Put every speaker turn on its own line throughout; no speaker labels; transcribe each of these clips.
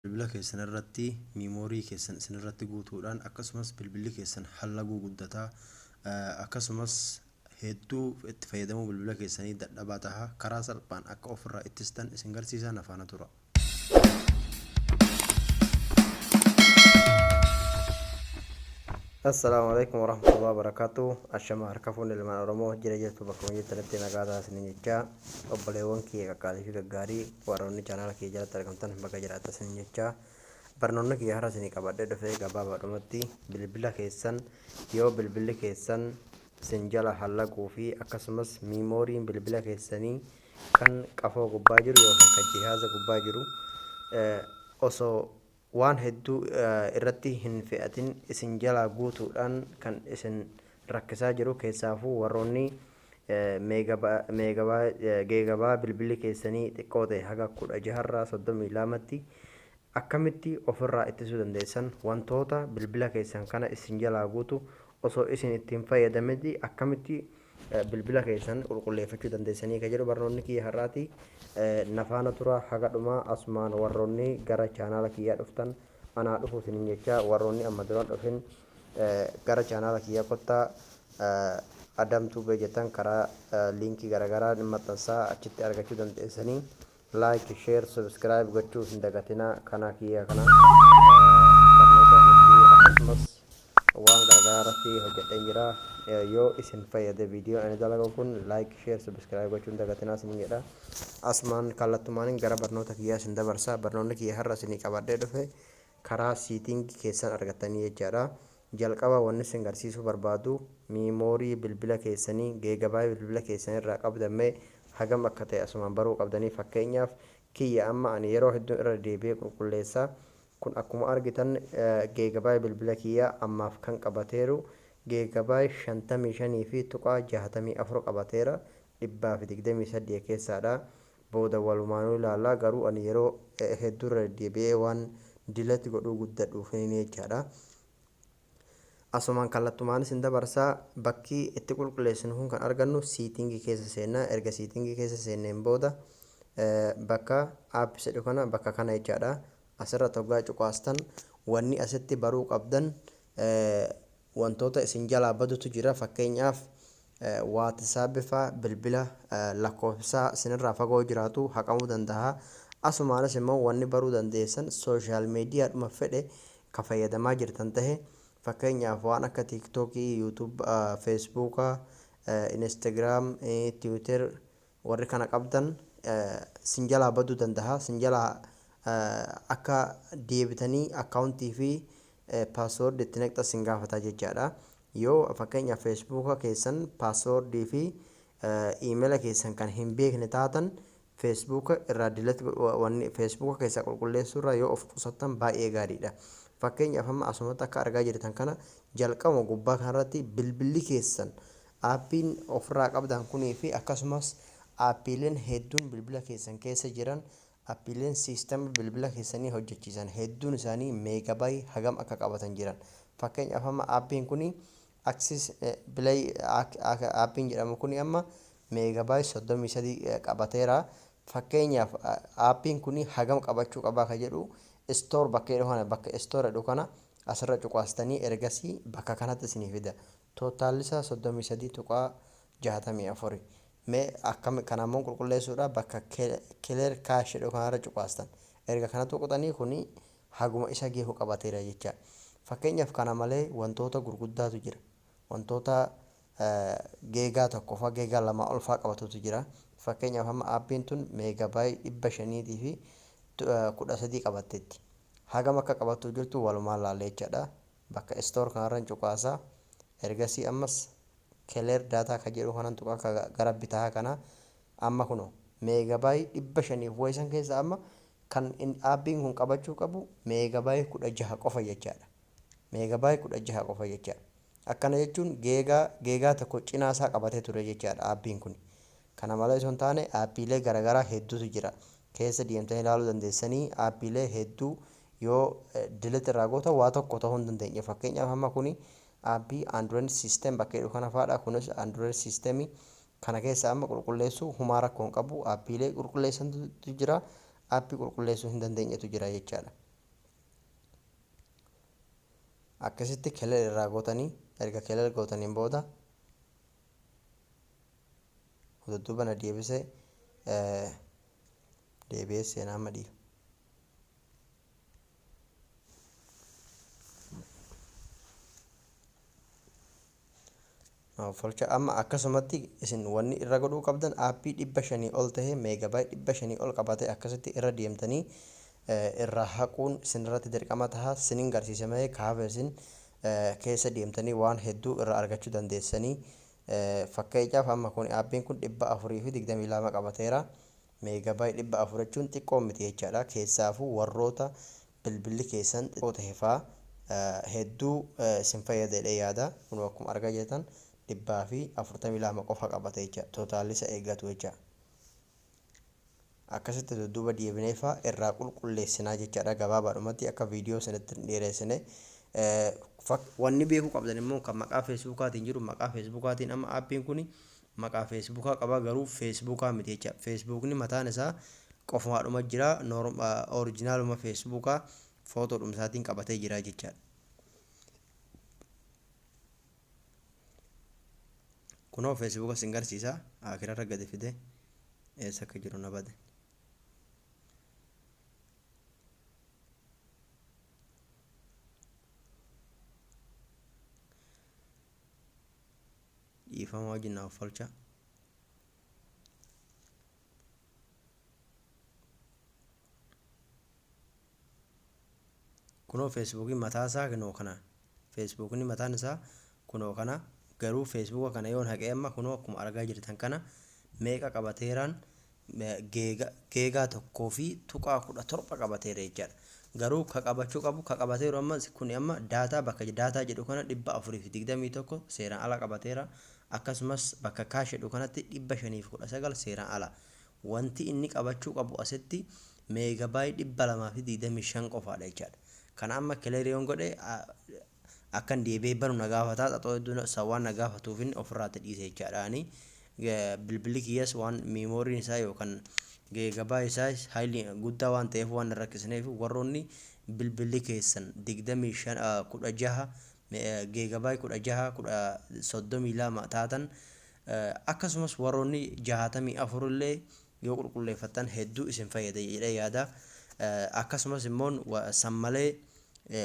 Bilbila keessan irratti memory keessan isin irratti guutuudhaan, akkasumas bilbilli keessan hallaguu guddataa, akkasumas hedduu itti fayyadamuu bilbila keessanii dadhabaa taha, karaa salphaan akka ofirraa ittistan isin garsiisaa, na faana tura.
Assalaamu alaikum warahmatullahi wabarakatuh. Ashama harka fuunni ilmaan Oromoo, jira jirtu? Bakkuma jirtanitti nagaa taasisanii jechaa, obboleewwan kiyya qaqqaalii fi gaggaarii, warroonni chaanaala kiyya jalatti argamtan, bakka jiraattan isiniin jechaa, barnoonni kiyya har'a isinii qabadhee dhufe gabaabaadhumatti bilbila keessan yoo bilbilli keessan isin jala hallaguu fi akkasumas memoryn bilbila keessanii kan qafoo gubbaa jiru yookaan kan jihaaza gubbaa jiru osoo waan hedduu irratti hin fe'atin isin jalaa guutuudhaan kan isin rakkisaa jiru, keessaafuu warroonni geegabaa bilbilli keessanii xiqqoo ta'e haga 16rraa 32tti, akkamitti ofirraa ittisuu dandeessan, wantoota bilbila keessan kana isin jalaa guutu osoo isin ittiin fayyadametti akkamitti bilbila keessan qulqulleeffachuu dandeessanii ka jedhu barnoonni kiyya har'aati. Na faana tura haga dhumaa. Asumaan warroonni gara chaanaala kiyyaa dhuftan anaa dhufu isiniin jechaa, warroonni amma duraan dhufin gara chaanaala kiyyaa kottaa. Adamtuu jettan karaa liinkii garaagaraa maxxansaa, achitti argachuu dandeessanii. Like, share, subscribe gochuu hin dagatinaa. Kana kiyya kana barnoota hedduu akkasumas waan garaagaraa irratti hojjedheen jira. Yoo isin fayyade viidiyoon ani dalagu kun, like, share, subscribe gochuu hin dagatinaa isin jedha. Asumaan kallattumaaniin gara barnoota kiyyaa isin dabarsa. Barnoonni kiyya har'a isinii qabadhee dhufe karaa setting keessan argattanii jechaadha. Jalqaba wanni isin garsiisuu barbaadu memory bilbila keessanii, gigabyte bilbila keessanii irraa qabdammee hagam akka ta'e asumaan baruu qabdanii. Fakkeenyaaf kiyya amma ani yeroo hedduu irra deebi'ee qulqulleessa. Kun akkuma argitan gigabyte bilbila kiyyaa ammaaf kan qabateeru gigabyte 55.64 qabateera, 128 keessaadha. Booda walumaanuu ilaalla, garuu ani yeroo hedduu irra deddeebi'ee waan delete godhuu guddadhuuf jechaadha. Asumaan kallattumaan isin dabarsaa. Bakki itti qulqulleessinu kun kan argannu setting keessa seennaa. Erga setting keessa seenneen booda bakka apps jedhu kana, bakka kana jechaadha. Asirra toggaa cuqaastan, wanni asitti baruu qabdan wantoota isin jalaa badutu jira. Fakkeenyaaf WhatsApp faa bilbila lakkoofsa isinirraa fagoo jiraatu haqamuu danda'a. Asumaanis immoo wanni baruu dandeessan social mediadhuma fedhe ka fayyadamaa jirtan tahe, fakkeenyaaf waan akka TikTokii, YouTube, Facebooka, Instagram, Twitter, warri kana qabdan sin jalaa baduu danda'a. Sin jalaa akka deebitanii accountii fi password itti naqxan sin gaafataa jechaadha. Yoo fakkeenyaaf Facebooka keessan passwordii fi emaila keessan kan hin beekne taatan, Facebooka irraa delete, wanni Facebooka keessaa qulqulleessuu irraa yoo of qusattan baay'ee gaariidha. Fakkeenyaaf amma asumatti akka argaa jirtan kana, jalqabuma gubbaa kanarratti bilbilli keessan appiin ofirraa qabdan kunii fi akkasumas appiileen hedduun bilbila keessan keessa jiran, appiileen siistama bilbila keessanii hojjechiisan hedduun isaanii megabyte hagam akka qabatan jiran. Fakkeenyaaf amma appiin kuni, Access Play appiin jedhamu kuni, amma megabyte 33 qabateera. Fakkeenyaaf appiin kuni hagam qabachuu qabaa ka jedhu store bakka jedhu kana, bakka store jedhu kana asirra cuqaastanii, ergasii bakka kanatti isinii fida. Totalli isaa 33.64. Mee akkam kana immoo qulqulleessuudha? Bakka clear cache jedhu kanarra cuqaastan. Erga kana tuqxanii, kuni haguma isa geehu qabateera jecha. Fakkeenyaaf kana malee wantoota gurguddaatu jira. Wantoota giga 1 fa giga 2 ol faa qabatutu jira. Fakkeenyaaf amma appiin tun megabyte 513 qabatteetti. Hagam akka qabattuu jirtu walumaan laallee jechaadha. Bakka store kanarra cuqaasaa. Ergasii ammas clear data ka jedhu kanan tuqa, gara bitaa kana. Amma kuno megabyte 500 wayisan keessa amma kan appiin kun qabachuu qabu megabyte 16 qofa jechaadha. Megabyte 16 qofa jechaadha. Akkana jechuun giga 1 cinaa isaa qabatee ture jechaadha appiin kun. Kana malee osoo hin taane appiilee garaagaraa hedduutu jira. Keessa deemtanii ilaaluu dandeessanii. Appiilee hedduu yoo delete irraa goota waa tokko ta'uu hin dandeenye. Fakkeenyaaf amma kuni appii Android system bakka jedhu kana fa'aadha. Kunis Android systemii kana keessa amma qulqulleessuu humaa rakkoo hin qabu. Appiilee qulqulleessantu jira. Appii qulqulleessuu hin dandeenyetu jira jechaadha. Akkasitti clear irraa gootanii, erga clear gootaniin booda dudduuba na deebisee, deebi'ee seenaa amma dhiiba. Folcha amma akkasumatti isin wanni irra godhuu qabdan aappii 500 ol ta'e, megabyte 500 ol qabate akkasitti irra deemtanii irraa haquun isinirratti dirqama taha. Sinin garsiise malee kaafa isin keessa deemtanii waan hedduu irraa argachuu dandeessanii. Fakkeenyaaf, amma kun aappiin kun 422 qabateera. Megabyte 400 jechuun xiqqoo miti jechaadha. Keessaafuu warroota bilbilli keessan xiqqoo ta'e fa'aa hedduu isin fayyada jedhee yaada. Kun akkuma argaa jirtan 442 qofa qabate jecha, totalli isa eeggatu jecha. Akkasitti dudduuba deebinee fa'aa irraa qulqulleessinaa jechaadha. Gabaabaadhumatti akka viidiyoo isinitti hin dheeressine. Wanni beekuu qabdan immoo kan maqaa feesbuukaatiin jiru, maqaa feesbuukaatiin amma aappiin kun maqaa feesbuukaa qaba, garuu feesbuukaa miti jecha. Feesbuukni mataan isaa qofumaadhuma jira, originaluma feesbuukaa footoodhuma isaatiin qabatee jira jechaadha. Kunoo feesbuuka isin garsiisa. Akirarra gadi fide, eessa akka jiru na bade. Dhiifama wajjin naaf falcha. Kunoo feesbuukiin mataa isaa kunoo kana. Feesbuukni mataan isaa kunoo kana. Garuu feesbuuka kana yoon haqee, amma kunoo akkuma argaa jirtan kana meeqa qabateeraan? Giga 1.17 qabateera jechaadha. Garuu ka qabachuu qabu ka qabateeru amma kun amma data, bakka data jedhu kana 421 seeraan ala qabateera. Akkasumas bakka cache jedhu kanatti 519 seeraan ala. Wanti inni qabachuu qabu asitti megabyte 225 qofaadha jechaadha. Kana amma clear yoon godhe akkan deebi'ee banu na gaafataa, xaxoo hedduu san waan na gaafatuuf inni ofirraatti dhiise jechaadha. Bilbilli kiyyas waan memoryn isaa yookaan gigabyte isaa haayilii guddaa waan ta'eef waan hin rakkisneef, warroonni bilbilli keessan 25, 16 gigabyte, 16, 32 taatan, akkasumas warroonni 64 illee yoo qulqulleeffattan hedduu isin fayyada jedhee yaada. Akkasumas immoo san malee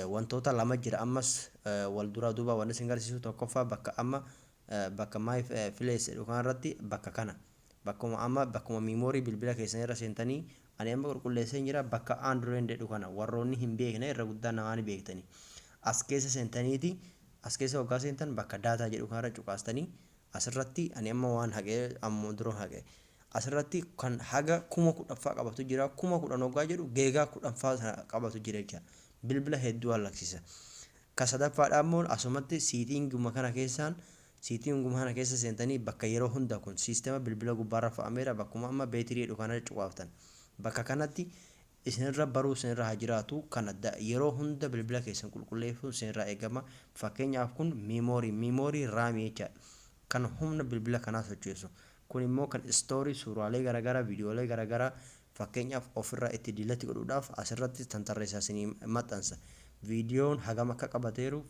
wantoota lama jira ammas wal duraa duuba wanni isin agarsiisu. Tokkoffaa, bakka amma bakka my files jedhu kanarratti, bakka kana, bakkuma amma bakkuma memory bilbila keessan irra seentanii, ani amma qulqulleessee jira, bakka Android jedhu kana warroonni hin beekne, irra guddaa namaa ni beektanii, as keessa seentaniiti, as keessa waggaa seentan bakka data jedhu kanarra cuqaastanii, asirratti ani amma waan haqee ammoo dura haqe, asirratti kan haga 10,000ffaa qabatu jira. 10,000 hoggaa jedhu giga 10ffaa sana qabatu jira jecha, bilbila hedduu hallaqsiisa. Ka sadaffaadha immoo asumatti settinguma kana keessaan, settinguma kana keessa seentanii, bakka yeroo hunda kun siistema bilbila gubbaarra fe'ameera, bakkuma amma battery jedhu kana cuqaaftan. Bakka kanatti isinirra baruu isinirra haa jiraatu, kana yeroo hunda bilbila keessan qulqulleessuun isinirraa eegama. Fakkeenyaaf, kun memory, memory RAM jechaadha, kan humna bilbila kanaa sochoosu. Kun immoo kan store suuraalee garaagaraa, viidiyoolee garaagaraa fakkeenyaaf ofirraa itti delete godhuudhaaf asirratti tantarreessaa isinii maxxansa. Viidiyoon hagam akka qabateeru,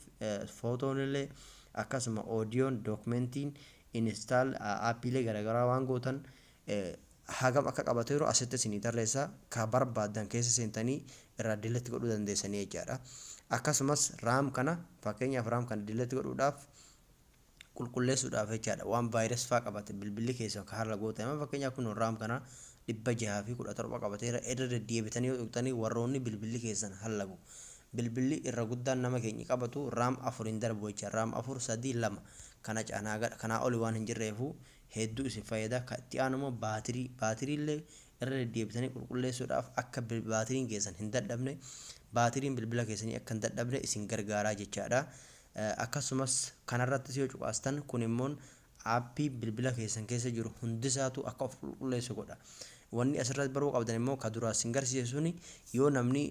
footoon illee akkasuma, audion, documentiin, install appiilee garaagaraa waan gootan hagam akka qabateeru asitti isinii tarreessa. Ka barbaaddan keessa seentanii irraa delete godhuu dandeessanii jechaadha. Akkasumas RAM kana, fakkeenyaaf RAM kana delete godhuudhaaf, qulqulleessuudhaaf jechaadha. Waan virus faa qabate bilbilli keessa akka haala goote, amma fakkeenyaaf kun RAM kana 617 qabateera. Irra deddeebitanii yoo tuqxanii, warroonni bilbilli keessan hallagu, bilbilli irra guddaan nama keenya qabatu RAM 4 hin darbu jecha, RAM 4, 3, 2 kana caanaa kanaa oli waan hin jirreefu hedduu isin fayyada. Kan itti aanu immoo baatirii. Baatirii illee irra deddeebitanii qulqulleessuudhaaf, akka baatiriin keessan hin dadhabne, baatiriin bilbila keessanii akka hin dadhabne isin gargaaraa jechaadha. Akkasumas kanarrattis yoo cuqaastan, kun immoo aappii bilbila keessan keessa jiru hundisaatu akka of qulqulleessu godha. Wanni asirratti baruu qabdan immoo ka duraa isin garsiise suni, yoo namni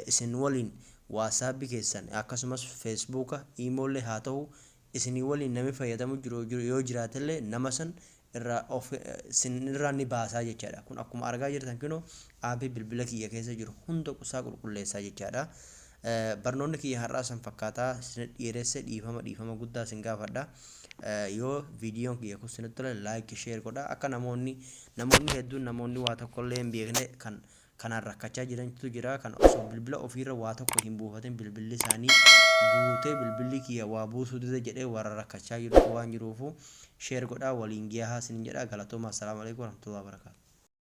isin waliin WhatsAppii keessan akkasumas feesbuuka, iimoollee haa ta'u, isinii waliin namni fayyadamu jiru yoo jiraatellee, nama san irraa of isin irraa ni baasaa jechaadha. Kun akkuma argaa jirtan kunoo aappii bilbila kiyya keessa jiru hunda isaa qulqulleessaa jechaadha.
Barnoonni kiyya har'aa san fakkaataa isin dhiyeesse, dhiifama dhiifama guddaa isin gaafadha. Yoo viidiyoon kiyya kun isinitti tole, like, share godha. Akka namoonni hedduun, namoonni waa tokkollee hin beekne kan kanaan rakkachaa jirantu jira, kan osoo bilbila ofiirra waa tokko hin buufatin bilbilli isaanii guutee, bilbilli kiyya waa buusuu dide jedhee warra rakkachaa jirutu waan jiruufu, share godhaa, waliin gahaa isin jedha. Galatooma. Assalaamu alaikum warahmatullahi wabarakatuh.